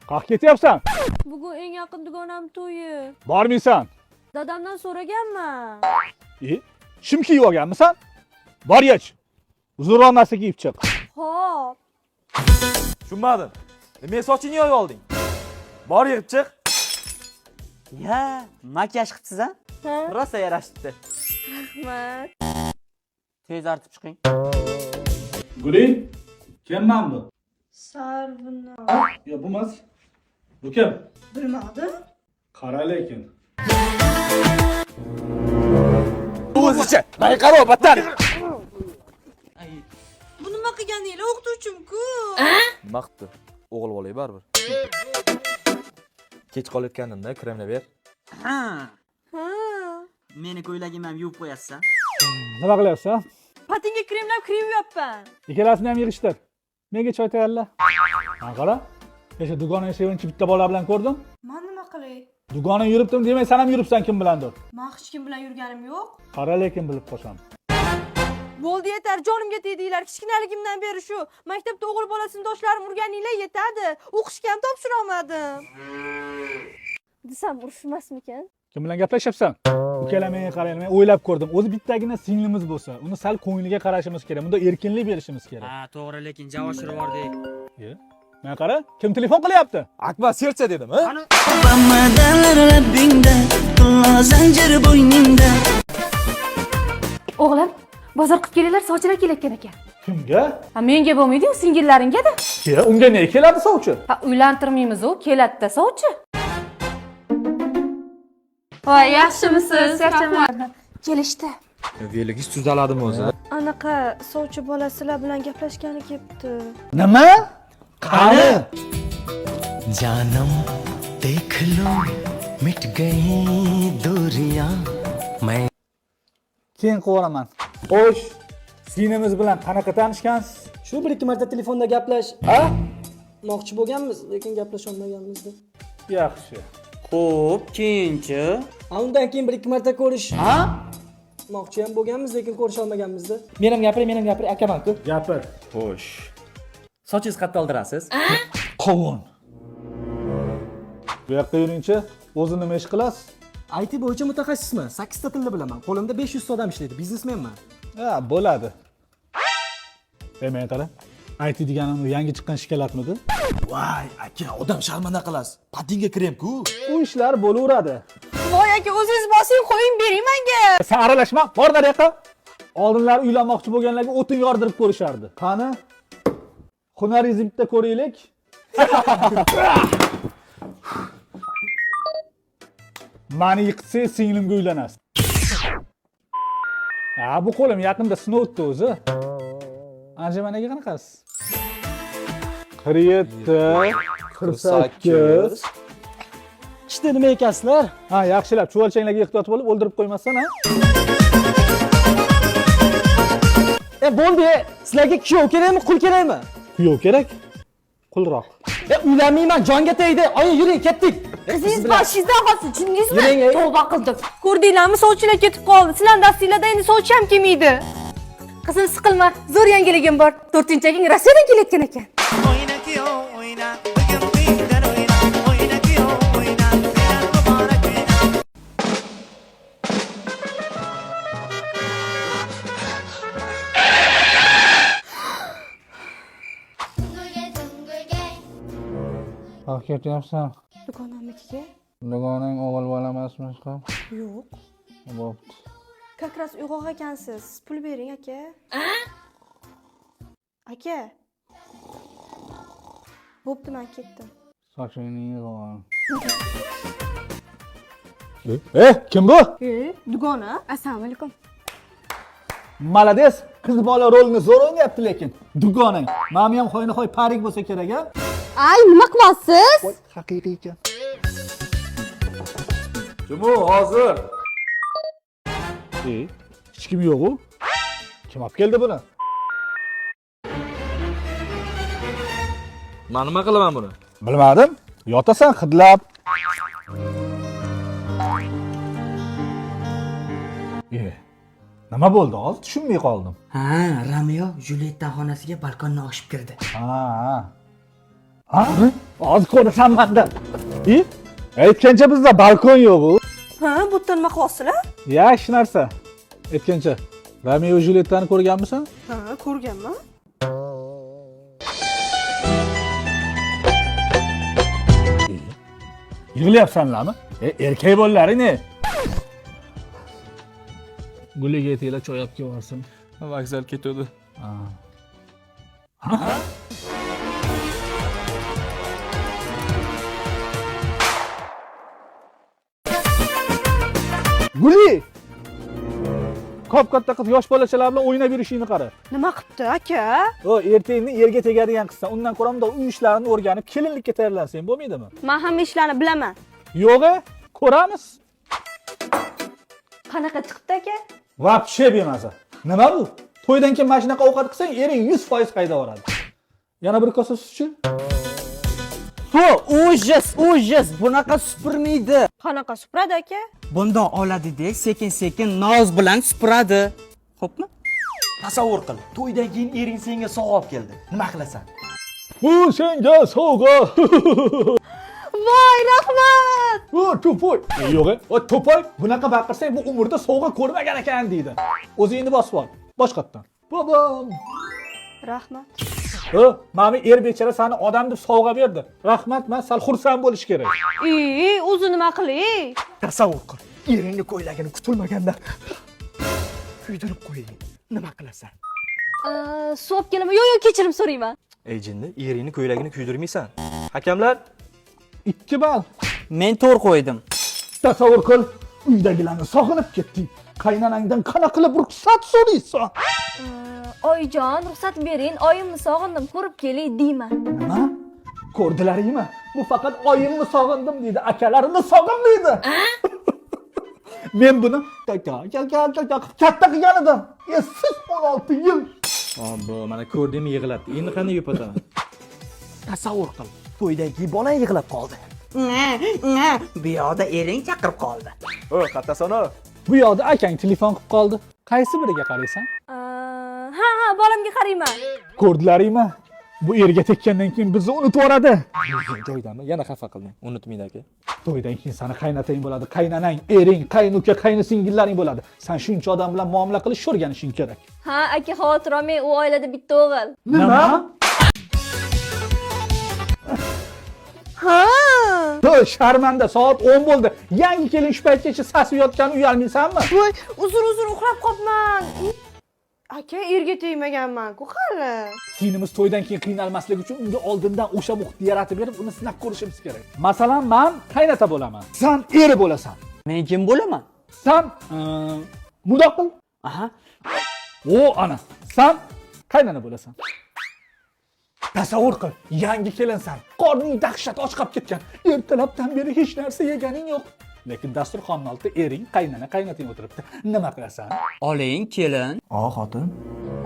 Qayerga ketyapsan? Bugun eng yaqin dugonam to'yi. Bormaysan. Dadamdan so'raganman. E, shim kiyib olganmisan? Bor yech. Uzunroq narsa kiyib chiq. Xo'p. Tushunmadim. Nima sochingni yoyib olding? Bor yig'ib chiq. Ya, makiyaj qilibsiz a? Ha? Rosa yarashibdi. Rahmat. Tez artib chiqing. Guli, kimman bu? Sarvino. Yo, bu emas. Bu kim? Bilmadim. Qara lekin. O'zicha. Mana qaro, battar. Bu nima qilganinglar o'qituvchim-ku. Nima qilibdi? O'g'il bola baribir. Kech qolayotgandimda kremlab ber. Ha. Ha. Meni ko'ylagimni ham yuvib qo'yasiz a? Nima qilyapsan? Patinga kremlab krem yuyapman. Ikkalasini ham yig'ishtir. Menga choy tayyorla. Mana qara. O'sha dugonang sevinchi bitta bola bilan ko'rdim. Men nima qilay? Dugonang yuribdim demay, sen ham yuribsan kim bilandir. Men hech kim bilan yurganim yo'q. Qara lekin bilib qo'shaman. Bo'ldi yetar, jonimga tegdinglar. Kichkinaligimdan beri shu maktabda o'g'il bolasini doshlarim urganinglar yetadi. O'qishga ham topshira olmadim. Desam urushmasmikan? Kim bilan gaplashyapsan? Ukalar menga qarang, men o'ylab ko'rdim. O'zi bittagina singlimiz bo'lsa, uni sal ko'ngliga qarashimiz kerak. Bunda erkinlik berishimiz kerak. Ha, to'g'ri, lekin javob yubordik. E, mana qara, kim telefon qilyapti? Akbar sercha dedim, ha? Madalar labbingda, tillo zanjir bo'yningda. O'g'lim, bozor qilib kelinglar, sovchilar kelayotgan ekan. Kimga? Ha, menga bo'lmaydi-yu, singillaringga-da. Ke, unga ne keladi sovchi? Ha, uylantirmaymiz u, keladi-da sovchi. Voy, yaxshimisiz? Rahmat. Kelishdi. Veligiz tuzaladimi o'zi? Anaqa sovchi bola sizlar bilan gaplashgani kelibdi. Nima? Qani? जानम देख लो मिट गई दूरियां मैं Keyin qilib Xo'sh, singlimiz bilan qanaqa tanishgansiz? Shu bir ikki marta telefonda gaplash Ha? moqchi bo'lganmiz, lekin gaplasholmaganmiz-da. Yaxshi. Xo'p, keyinchi. A undan keyin bir ikki marta ko'rish Ha? moqchi ham bo'lganmiz, lekin ko'risha olmaganmiz-da. Men ham gapiray, men ham gapiray, akaman-ku. Gapir. Xo'sh. Sochingizni qayerda oldirasiz? Qovun. Bu yoqqa yuringchi. O'zi nima ish qilasiz? IT bo'yicha mutaxassisman. 8 ta tilni bilaman. Qo'limda 500 ta odam ishlaydi. Biznesmenman. Ha, bo'ladi. Ey, menga qara. IT deganim u yangi chiqqan shikolatmidi? Voy, aka, odam sharmanda qilasiz. Patinga krem-ku. U ishlar bo'laveradi. Voy aka, o'zingiz bosing, qo'ying bering menga. Sen aralashma, bor nariyoqqa. Oldinlari uylanmoqchi bo'lganlarga o'tin yordirib ko'rishardi. Qani? Hunaringizni bitta ko'raylik. Mani yiqitsangiz singlimga uylanasiz. Ha, bu qo'lim yaqinda sinovdi o'zi. Anjumanaga qanaqasiz? 47, 48. Ishda nima ekansizlar? Ha, yaxshilab chuvalchanglarga ehtiyot bo'lib o'ldirib qo'ymasdan, ha? E bo'ldi, sizlarga kuyov kerakmi, qul kerakmi? Kuyov kerak. Qulroq. E uylanmayman, jonga tegdi. Oyi, yuring, ketdik. Qizingiz boshingizdan qolsin, tushundingizmi? Yuring, ey. Tavba qildim. Ko'rdinglarmi, sovchilar ketib qoldi. Sizlar dastinglarda endi sovchi ham kelmaydi. Qizim, siqilma, zo'r yangiligim bor. To'rtinchi aking Rossiyadan kelayotgan ekan. O'yna kuyov o'yna, bugun buyuklar o'yna, o'yna kuyov o'yna, senar muborak o'yna. Haq ketyapsan. Dugonamnikiga? Dugonang o'g'il bola emasmish ham. Yo'q. Bo'pti. Как раз uyg'oq ekansiz. Pul bering, aka. Aka. Bo'pti, men ketdim. Sochingni yig'ib. E, kim bu? E, dugona. Assalomu alaykum. Молодец, qiz bola rolini zo'r o'ynayapti lekin. Dugonang. Mami ham hoynahoy parik bo'lsa kerak, a? Ay, nima qilyapsiz? Haqiqiy ekan. Kim u hozir? E, hech kim yo'q u. Kim olib keldi buni? Men nima qilaman buni? Bilmadim. Yotasan hidlab. E, nima bo'ldi hozir? Tushunmay qoldim. Ha, Romeo Julietta xonasiga balkondan oshib kirdi. Ha. Ha? Hozir ko'rasan manda. I? Aytgancha bizda balkon yo'q u. Ha, bu yerda nima qilyapsizlar? Ya, hech narsa. Aytgancha, Romeo Juliettani ko'rganmisan? Ha, ko'rganman. Yig'layapsanlarmi? Erkak bolalaring ne? Guliga aytinglar choy olib kelvorsin. Vokzal ketadi. Guli! Kop katta qiz yosh bolachalar bilan o'ynab yurishingni qara. Nima qilibdi aka? O, ertangni erga tegadigan qizsan. Undan ko'ra bundoq uy ishlarini o'rganib, kelinlikka tayyorlansang bo'lmaydimi? Men hamma ishlarni bilaman. Yo'q-a, ko'ramiz. Qanaqa chiqibdi aka? Вообще bemaza. Nima bu? To'ydan keyin mana shunaqa ovqat qilsang, ering 100% qayda boradi. Yana bir kosa sutchi. Fu, ужас, ужас. Bunaqa supurmaydi. Qanaqa supuradi aka? Bundoq oladi-da, sekin-sekin noz bilan supuradi. Xo'pmi? Tasavvur qil, to'ydan keyin ering senga sovg'a olib keldi. Nima qilasan? Bu senga sovg'a. Voy, rahmat! O, to'poy. Yo'q, o to'poy, bunaqa baqirsang bu umrda sovg'a ko'rmagan ekan deydi. O'zingni bosib ol. Boshqatdan. Bobom. Rahmat. O, mana er bechara seni odam deb sovg'a berdi. Rahmat, man sal xursand bo'lish kerak. Ey, o'zi nima qilay? Tasavvur qil, eringni ko'ylagini kutilmaganda kuydirib qo'yding. Nima qilasan? Suv olib kelaman. Yo'q, yo'q, kechirim so'rayman. Ey jinni, eringni ko'ylagini kuydirmaysan. Hakamlar 2 ball. Men to'g'ri qo'ydim. Tasavvur qil, uydagilarni sog'inib ketding. Qaynonangdan qanaqa qilib ruxsat so'raysan? Oyijon, ruxsat bering, oyimni sog'indim, ko'rib kelay deyman. Nima? Ko'rdilaringmi? Bu faqat oyimni sog'indim deydi, akalarimni sog'inmaydi. Men buni kaka kaka kaka qilib katta qilgan edim. Esiz 16 yil. Obbo, mana ko'rdingmi yig'latdi. Endi qanday yupataman? Tasavvur qil, to'ydan keyin bolang yig'lab qoldi. Bu yoqda ering chaqirib qoldi. O, qattasan o. Bu yoqda akang telefon qilib qoldi. Qaysi biriga qaraysan? Ha, ha, bolamga qarayman. Ko'rdilaringmi? Bu erga tekkandan keyin bizni unutib yuboradi. Joydami? Yana xafa qilding. Unutmaydi aka. To'ydan keyin sani qaynotang bo'ladi, qaynonang, ering, qaynuka, qaynisinggillaring bo'ladi. San shuncha odam bilan muomala qilish o'rganishing kerak. Ha, aka xavotir olmang, u oilada bitta o'g'il. Nima? Ha! To'y sharmanda, soat 10 bo'ldi. Yangi kelin shu paytgacha sasib yotgani uyalmaysanmi? Voy, uzr uxlab qolibman. Aka, erga tegmaganman-ku hali. Sinimiz to'ydan keyin qiynalmasligi uchun unga oldindan o'sha muhitni yaratib berib, uni sinab ko'rishimiz kerak. Masalan, men qaynota bo'laman. San eri bo'lasan. Men kim bo'laman? San mundoq qil. Aha. O ana, san qaynona bo'lasan. Tasavvur qil, yangi kelinsan. Qorning dahshat och qolib ketgan. Ertalabdan beri hech narsa yeganing yo'q. Lekin dasturxonning oldida ering, qaynona, qaynoting o'tiribdi. Nima qilasan? Oling kelin. O, xotin.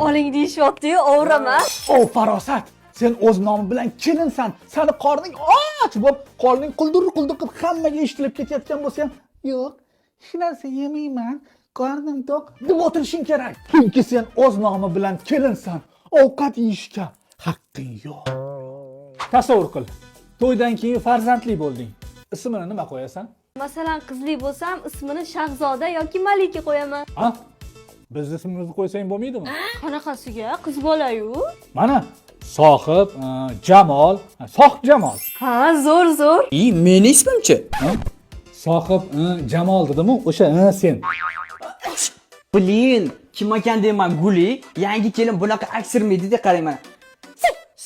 Oling deyishyapti-yu, ovraman. O farosat, sen o'z nomi bilan kelinsan. Sani qorning och bo'lib, qorning quldur quldur qilib hammaga eshitilib ketayotgan bo'lsa ham, yo'q, hech narsa yemayman, qornim to'q deb o'tirishing kerak. Chunki sen o'z nomi bilan kelinsan. Ovqat yeyishga haqqing yo'q. Tasavvur qil. To'ydan keyin farzandli bo'lding. Ismini nima qo'yasan? Masalan, qizli bo'lsam, ismini Shahzoda yoki Malika qo'yaman. Ha? Biz ismimizni qo'ysang bo'lmaydimi? Qanaqasiga? Qiz bola-yu. Mana Sohib, Jamol, Sohib Jamol. Ha, zo'r, zo'r. I, meni ismimchi? Sohib Jamol dedimu, o'sha sen. Blin, kim ekan deyman Guli, yangi kelin bunaqa aksirmaydi deb qarang mana.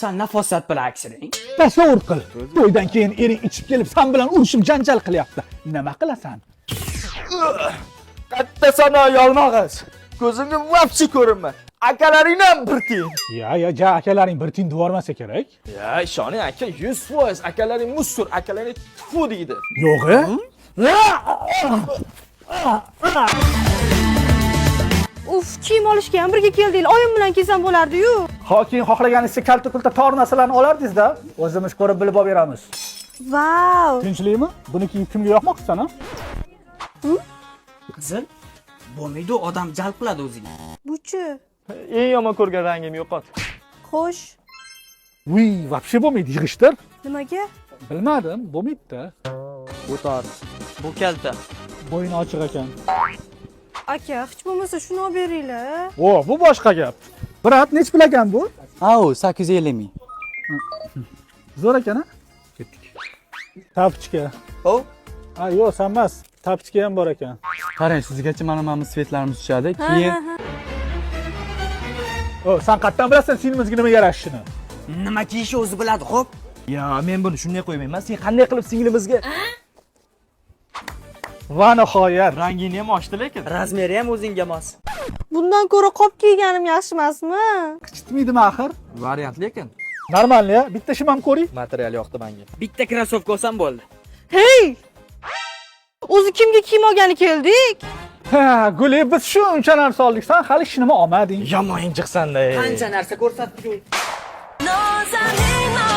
San nafosat bilan aksiring. Tasavvur qil. To'ydan keyin ering ichib kelib san bilan urushib janjal qilyapti. Nima qilasan? Qattasan o yolmog'iz. Ko'zimga vapsi ko'rinma. Akalaring ham bir tiyin. Ya, ya, ja akalaring bir tiyin devormasa kerak. Ya, ishoning aka, 100% akalaring musur, akalaring tufu deydi. Yo'q-e? Uf, kiyim olishga ham birga keldik. Oyim bilan kelsam bo'lardi-yu. Ho, keyin xohlaganingizcha kalta-kulta tor narsalarni olardingiz-da. O'zimiz ko'rib bilib olib beramiz. Vau! Tinchlikmi? Buni kiyib kimga yoqmoqchisan, a? Qizil, bo'lmaydi, odam jalb qiladi o'ziga. Buchi. Eng yomon ko'rgan rangim yo'qot. Xo'sh. Vuy, вообще bo'lmaydi, yig'ishtir. Nimaga? Bilmadim, bo'lmaydi-da. Bu tor. Bu kalta. Bo'yni ochiq ekan. Aka, hech bo'lmasa shuni olib beringlar. O, bu boshqa gap. Брат, nech pul ekan bu? Au, 850 ming. Zo'r ekan, a? Ketdik. Тапочка. O? Ha, yo'q, san emas. Тапочка ham bor ekan. Qarang, sizgacha mana bu цвет larimiz tushadi. Keyin O, san qayerdan bilasan singlimizga nima yarashishini? Nima kiyishi o'zi biladi, xo'p? Ya men buni shunday qo'ymayman. Sen qanday qilib singlimizga Va nihoyat. Rangini ham ochdi lekin. Размер i ham o'zingga mos. Bundan ko'ra qop kiyganim yaxshi emasmi? Qichitmaydimi axir? Variant lekin. Нормально, ya. Bitta shim ham ko'ring. Material yoqdi menga. Bitta krossovka olsam bo'ldi. Hey! O'zi kimga kiyim olgani keldik? Ha, Guli, biz shuncha narsa oldik, san hali hech nima olmading. Yomon injiqsan-da. Qancha narsa ko'rsatdik. Nozanin.